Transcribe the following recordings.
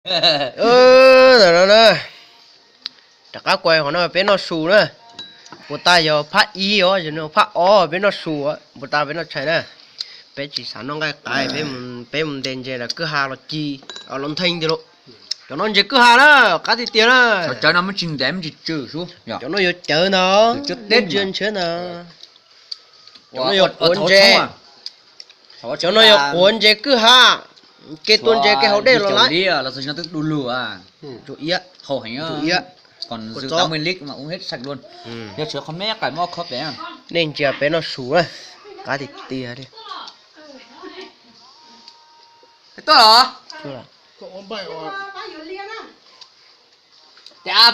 Ntawm no na, rov qab kuas qhov no peb noj su na. Puas tas yog phab ib os, yog no phab ob peb noj su, puas tas peb noj tshais na. Peb tsis xav noj nqaij qaib, peb mus ntes ntses lawm kwj ha los ci, los ntheej tiag lauj. Cov no ntses kwj ha na, qab tiag tiag na. Cov no muab tsis ntes muab tsis tsw xwb. Cov no yuav cawv ntag, ntsia ntshiab ntag. Cov no yog quav ntses, cov no yog quav ntses kwj ha, kev tua ntses kev haus dej los lawm. Nej ntsia peb noj su na, qab tiag tiag. Ces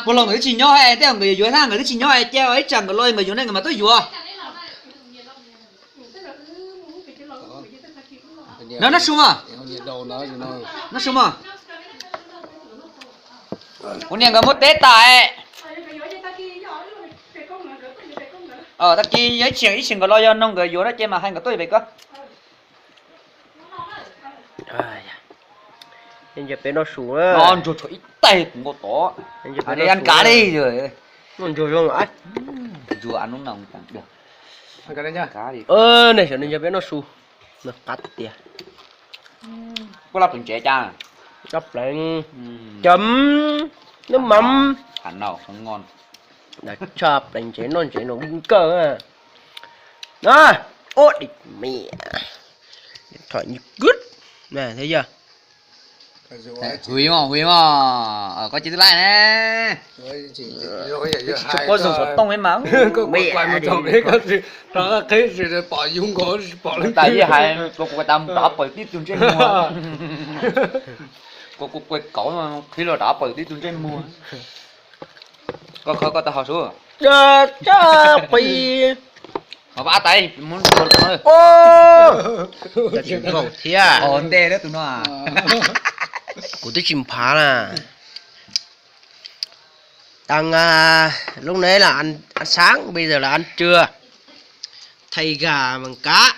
puas los nkawd twb tsis nyob, tej nkawd yuav yuav thaj nkawd twb tsis nyob, ces ib tsam nkawd los nkawd yuav ne nkawd mam tuaj yuav. No noj su mas, noj su mas. Kuv niam nkawd muab teb tas. Tag kis ib tsiam ib tsiam nkawd los yog no nkawd yuav no ces mam hais nkawd tuaj yuav pem koj. Ntsia peb noj su, ntsuag tshuav ib taig kuv nkaus tod. Noj ntsuag zoo. Ntsuag a nub no. Nej saib, ntsia peb noj su, qab tiag. Koj laj pleev ntsev cas? Laj pleev cov nub mas. Tshaj pleev ntsev noj ntsev no kawg. Ua di miam, thom nyuj kub thiab yog. Hui mog, hui mog, koj cia twb laij ne. Tsis pub zoo xov tooj mas. Rov qab qhib si pom yus nkaus tsis pom leej twg. Kuv kuv tas mus rov qab pom tib tug ntsej muag. Kuv kuv kuv kauv qhib los rov qab pom tib tug ntsej muag. Koj kho koj tau hauv sub. Tsa qi. Ho pab tais mus ntua. Tsis nkaum thiab. Ntej tus no. Kuv twb tsis nphav na. Tăng, à, lúc nãy là ăn, ăn sáng, bây giờ là ăn trưa. Thay gà bằng cá.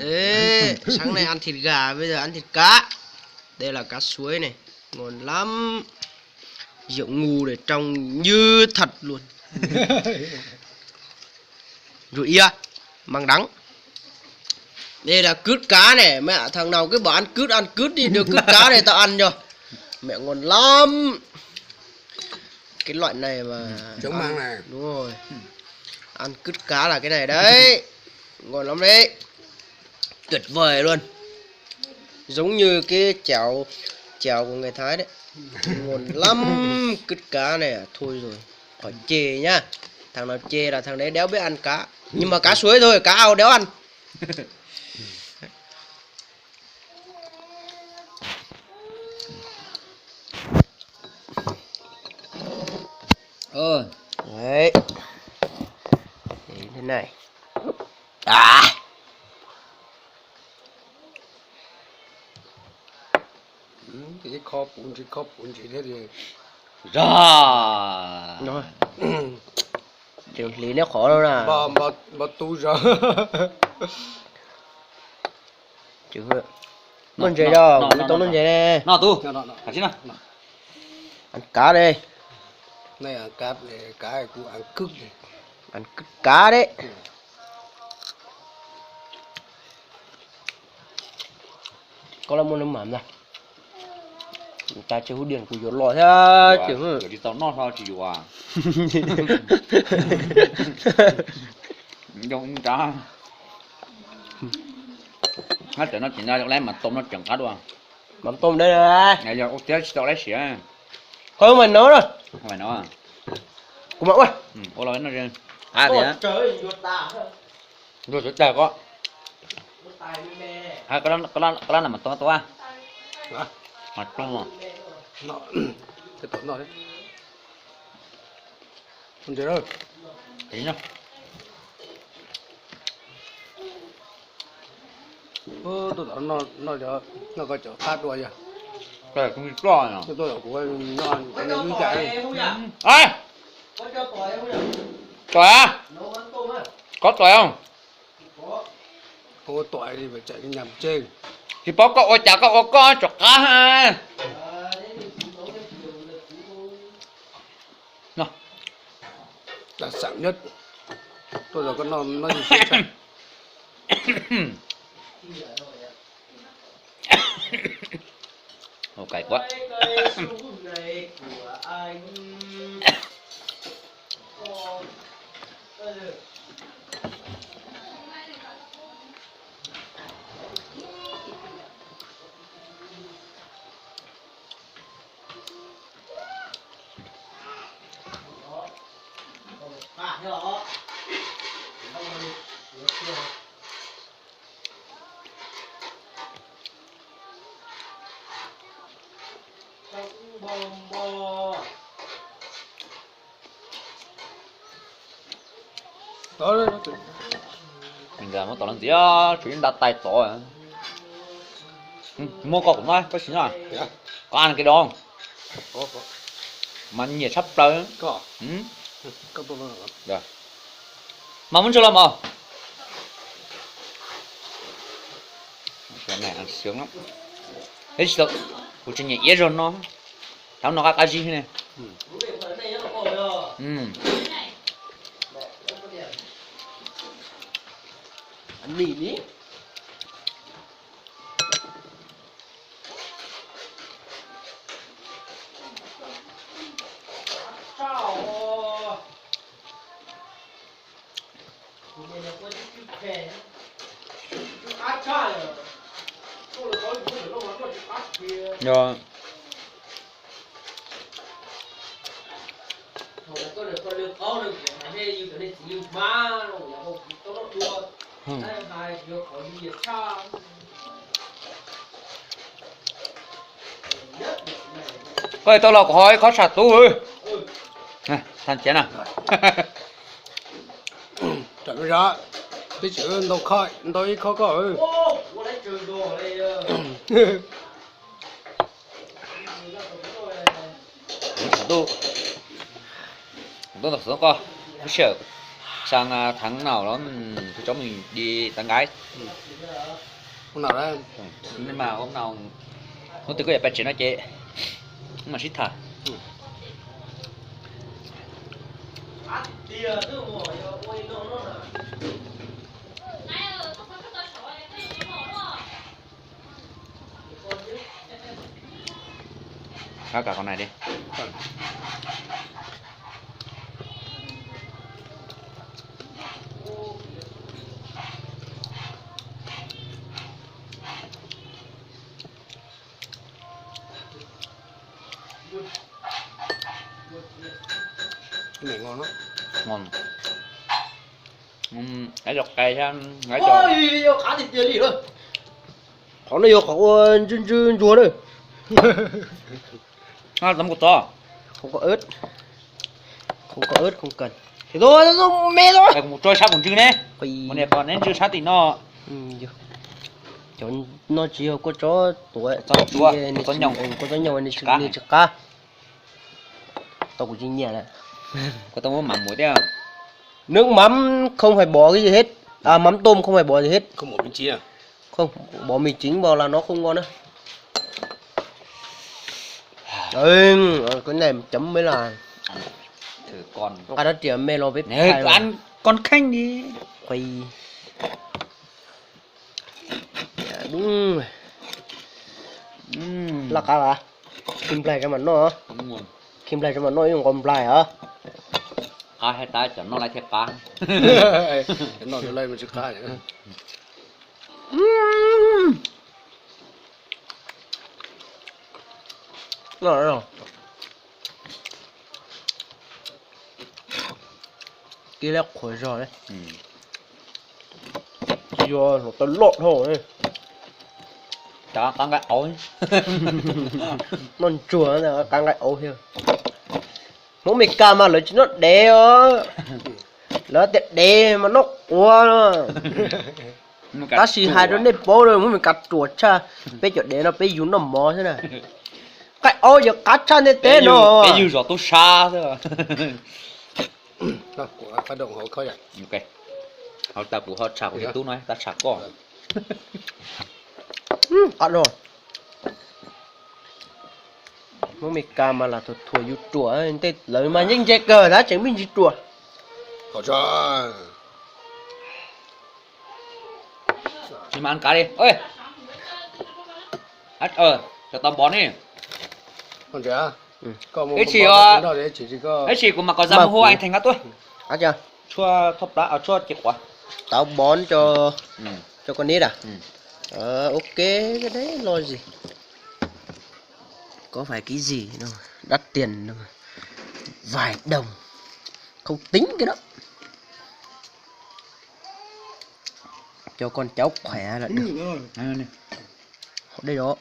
Ê, sáng nay ăn thịt gà, bây giờ ăn thịt cá. Đây là cá suối này, ngon lắm. Rượu ngu này trông như thật luôn. Rượu ia, măng đắng. Đây là cứt cá này, mẹ thằng nào cứ bảo ăn cứt, ăn cứt đi, đưa cứt cá này tao ăn cho. Mẹ ngon lắm. Cái loại này mà ăn, đúng rồi. Ăn cứt cá là cái này đấy. Ngon lắm đấy. Tuyệt vời luôn. Giống như cái chảo, chảo của người Thái đấy. Ngon lắm. Cứt cá này à, thôi rồi. Khỏi chê nhá. Thằng nào chê là thằng đấy đéo biết ăn cá. Nhưng mà cá suối thôi, cá ao đéo ăn. Ờ. Đấy. Thế này. À. Ib khob puv ntsis, khob puv ntsis thiab li. Zog. Tseem hliv neb qhov no na. Npau tu zog. Noj ntses os, kuv tau noj ntses ne. Noj tus. Ăn cá đây. Ăn cứt cá đấy. Koj laj muaj nub mam ntag. Cas tsis hub diam kuv yuav los thiab ces tsis tau noj hlo tsis yuav. Zoo ib nrab. Hab tseem no tsis nco lawm mas tom no tseem qab dua. Mas tom dab yog ua tiab tsis tau lab siav. Qhov mas no na. Kuv mam ua. Ua los no qab tiag. Ntsuag sawv tag koj. Koj lab na mas tom tua. Mas tom. Tuaj tom no, no koj cov qab dua yog. Tuaj tom kuv no, lub cas. Tom, koj tom. Tsis paub koj ua cas koj ua koj tsom qab. No, đặc sản nhất. Tôi giờ có no nó gì siêu chắc. Ồ, cay quá. Muab tau los ntxiv, tsuas nta tais tod. Muab koj kuv no, koj sim no. Koj ăn cái đó. Mas nyiam tshaj plaws. Mas muab ntsuag los mos. Kuv tsis nyiam iab zog no. Thaum no qab qab zib ne. Yog. Koj tau los kuv ho ib khob tsham tub. Tham tsiav na. Tsis ntau, ntau ib khob koj. Tub, tub ntau xov tooj koj, lub sij hawm sang tháng nào đó, tôi cháu mình đi tán gái. Hôm nào đấy. Hnub twg koj yuav pais tsev no ces mam sib tham. Rab cov qhov no di. Ngon. Qhov no yog qhov ua ntsw ntsw ntsuag na. Tov kuv tov. Không có ớt. Không có ớt, không cần. Thì thôi, thôi, thôi, mê thôi. Kuv mus tso sab kuv ntsw ne. Mus niam pom neb ntsw sab tim no. Cov no tsis yog kua tsob tuav, tsob nyom, kua tsob nyom ne, tsis qab. Tau kuv tsis nyiam lawm. Koj tau muab mắm muab thiab. Nước mắm không phải bỏ cái gì hết. À, mắm tôm không phải bỏ gì hết. Không bỏ mì chính vào là nó không ngon nữa. Cái này chấm với là nqa rab riam me los peb ăn con khanh đi. Khuây. Đúng. Laj qab as. Khi nplaig rau mam noj. Khi nplaig rau mam noj ib nqaus nplaig os. Qab thiaj qab, cov noj lawm thiaj qab. Cov noj lawm mas tsis qab. Kib lab qhuav zog li. Tsis yog hluav taws loj dhau. Cov qab nqaij aub. Noj ntsuag qab nqaij aub thiab. Hmoob Meskas mas lawv tsis noj dev os. Lawv tias dev mas noj quav. Tab sis hais rau nej paub, Hmoob Meskas ruam tshaj. Peb cov dev no peb yug noj mov xwb na. Nqaij aub yog qab tshaj ntiaj teb no. Peb yug zov tub sab xwb. Hauv tas kuv ho tsham kuv tus tub no, tab tsham koj. Qab no. Hmoob Mes Kas mas lam thuam thuam yus ruam, tej lawv mas yeej ntse kawg tab tseem pheej tsis ruam. Tsis mas kav li. Cov tau npov ne. Ib tsis, ib tsis kuv mam kom zaj mus hu aes theem qab tuaj. Tshuaj thoj plab, tshuaj ci quav. Táo bón cho con nít à? Ờ, ok, cái đấy lo gì. Có phải cái gì đâu, đắt tiền đâu. Vài đồng. Không tính cái đó. Cho con cháu khỏe là được. Đây đó.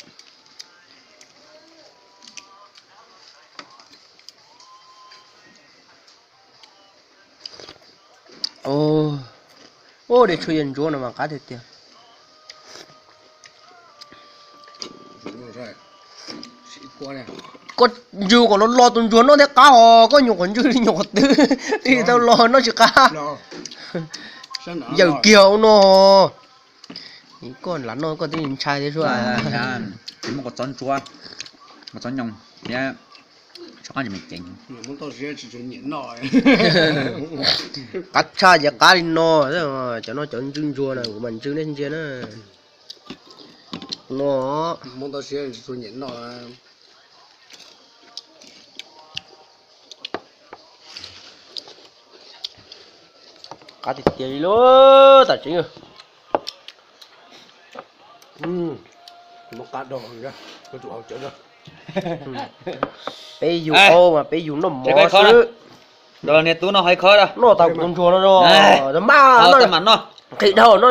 Ua, ua, de tshuaj yag ntsuab no mas qab tiag tiag. Koj ntswg kom los los tus ntsuag noj thiaj qab os, koj nyuam qhuav ntswg li nyuam qhuav twg, tsis tau los noj tsis qab. Yawm kiag no. Koj lam noj koj twb ntshai thiab sua. Muab kua txob ntsuab, kua txob nyoos thiab tsob qab ntsis me ceev. Qab tshaj ces qab li no, cov no cov ntswg ntsuag na, kuv mam ntswg nej ntsia na. No. Qab tiag tiag li lub tam tsev. Peb yug aub mas peb yug noj mov xwb. Niag tub no hais khawb noj tas kuv tus ntsuag no, mas noj nqhis dhau no.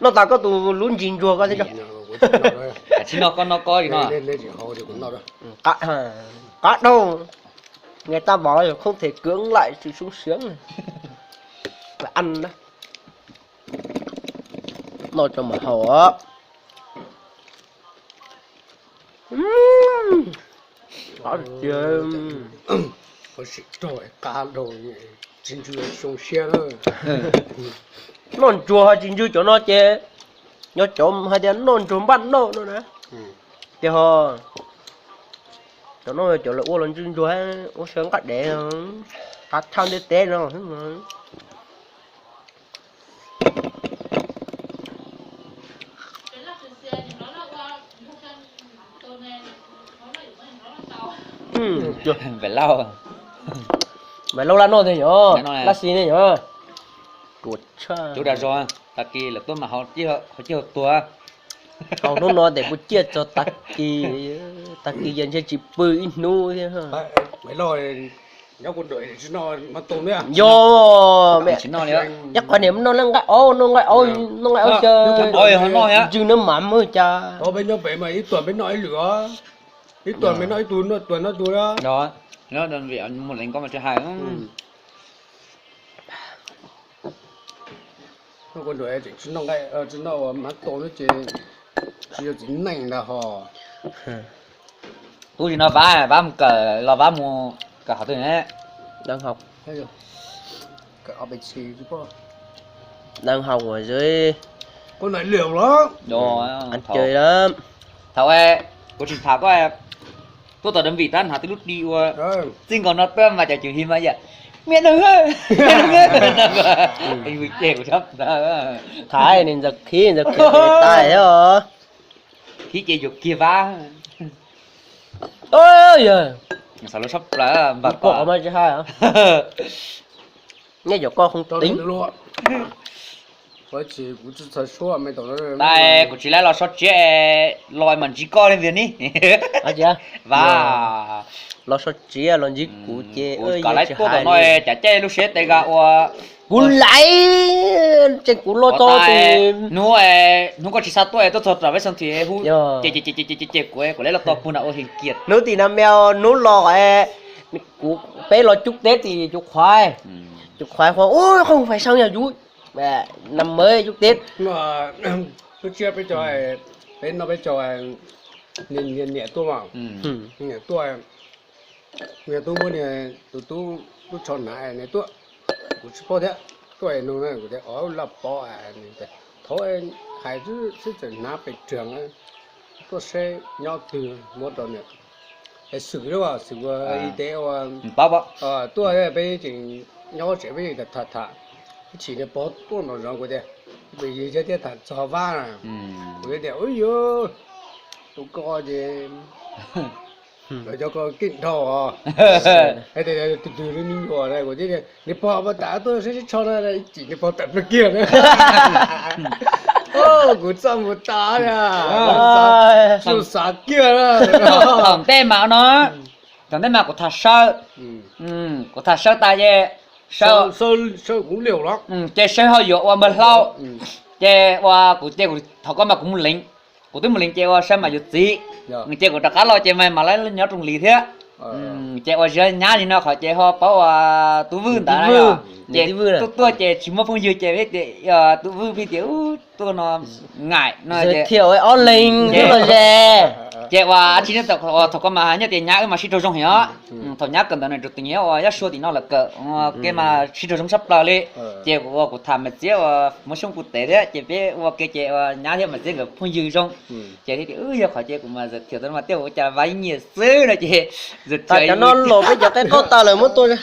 Noj tas koj tus lub ntsis ntsuag koj thiab. Tsis noj koj noj koj li no. Qab dhau. Người ta bảo là không thể cưỡng lại sự sung sướng. Phải ăn đó. Noj tso mas haus. Qab tiag. Noj ntsuag ho tsis ntswg cov no ces, nyob cov hais tias noj ntsuag npaj noj no na. Ces ho cov no cov lawv ua los ntswg ntsuag, ua saw nqaj dev, qab tshaj ntiaj teb no. Vajlauj, Vajlauj laj noj tiag yog, laj xi ne yog. Cub dag zog, tag kis lawv tuaj mas haus ciaj haus tuag. Haus hnub no tes kuj ciaj txog tag kis, tag kis yog ntshe tsis pw ib hnub thiab. Yog, ib qhov niam noj nqaij aub, noj nqaij aub, noj nqaij aub xyaw, ntswg nab mam cas. Ib tuag peb noj ib lwm, ib tuag peb noj ib tug, noj tuag noj tug. Tsis noj ua mab tau no ces tsis yog txiv neej ntag ho. Tub sim no Vab, Vab mus kawm, los Vab mus kawm qhov twg ne? Đang học ở dưới. Ăn chơi lắm. Thaum kuv tsis tham koj, tuaj tom đơn vị tab hnav tib lub di ua txij nkaus no tuaj mas cov cws hi mas yam miam neeg, miam neeg, ces kuv txhob tham. Khib ntawd khib ntawd khib tais thiab os. Khib ces yuav kiag Vab. Xav lub sab plaws npag pom mas tsis hais. Neb cov koj không tính. Tais kuv tsis laib los so tsiav, los mas ntsib koj li tiag ni. Vas, los so tsiav los ntsib kuv ces kuv kom laib tuaj tom no cas caij lub siab tes ga ua. Kuv laib, tseem kuv los txog hnub, hnub koj tsis xav tuaj tuaj txog rau peb xeem thiab hu ces ces ces kuv, kuv laib los txog puag nram ua Hiav Kiam. Hnub tim na me hnub los, kuv, peb los cub teb tim Cub Qhuav, Cub Qhuav Qhuav, ub, không phải sao nhà chú, năm mới chúc Tết. Lub tsiab peb cov, peb noj peb cov niam tuaj mas, niam tuaj, niam tub muab niag tus tub, tub tsho hnav niam tuaj, kuv tsis paub thiab, tuaj no kuv tias, o, laj pov, thaum hais xwb tseem hnav pem rag. tuaj saib nyob twg muab rau niam, xwm xwm ua i tes ua, pab pab, tuaj peb tseem nyob tsev peb tham tham, ib chim niag pog tuaj nraum zoov kuv tias, pem yig thiab tham txog Vab na, kuv tias ub yuav, tus ko ces lawv cov ko keej dhau os, hais tias tus twg li me nyuam na kuv thiaj tias niag pog pab tam tuaj saib sib tsho na, ib chim niag pog tawm plawg kiag na. Kuv txaj mus tas na, txaj xav kiag na. Thaum ntej mas no, thaum ntej mas kuv tham saw, kuv tham saw tas ces, kuv liaus los ces saw ho yuav ua npawg hlau, ces ua kuv ces kuv thaum ko mas kuv mus lees, kuv twb mus lees ces ua saw mas yuav txiv, ces kuv rov qab los ces mas mam li nyob rooj hlis thiab. Ces ua ziag nyab li no qhov ces ho paub ua Tub Vwj ntawd na, ces tuaj tuaj ces tsis muaj phooj ywg ces peb tias Tub Vwj peb tias tuaj no ngaim no, ob leeg los ze. Ces ua tsis ne, thaum ko mas nyob tias nyab wb mas sib raug zoo heev os. Thaum nyab kawm ntawv nws rau tus nyiam ua Yaj Sua tim no lawm kawm, ua ke mas sib raug zoo tshaj plaws li. Ces ua kuv tham Maiv Txiab ua Muas Xyooj puag pem thiab ces peb ua ke ces ua nyab thiab Maiv Txiab nkawd phooj ywg zoo. Ces thiaj tias yog qhov ces kuv mas zam thiam tau mas tej ua cas Vab ib nyiam xwb no ces zam thiam cov no los peb cov qe qoj tas lawm muab tua.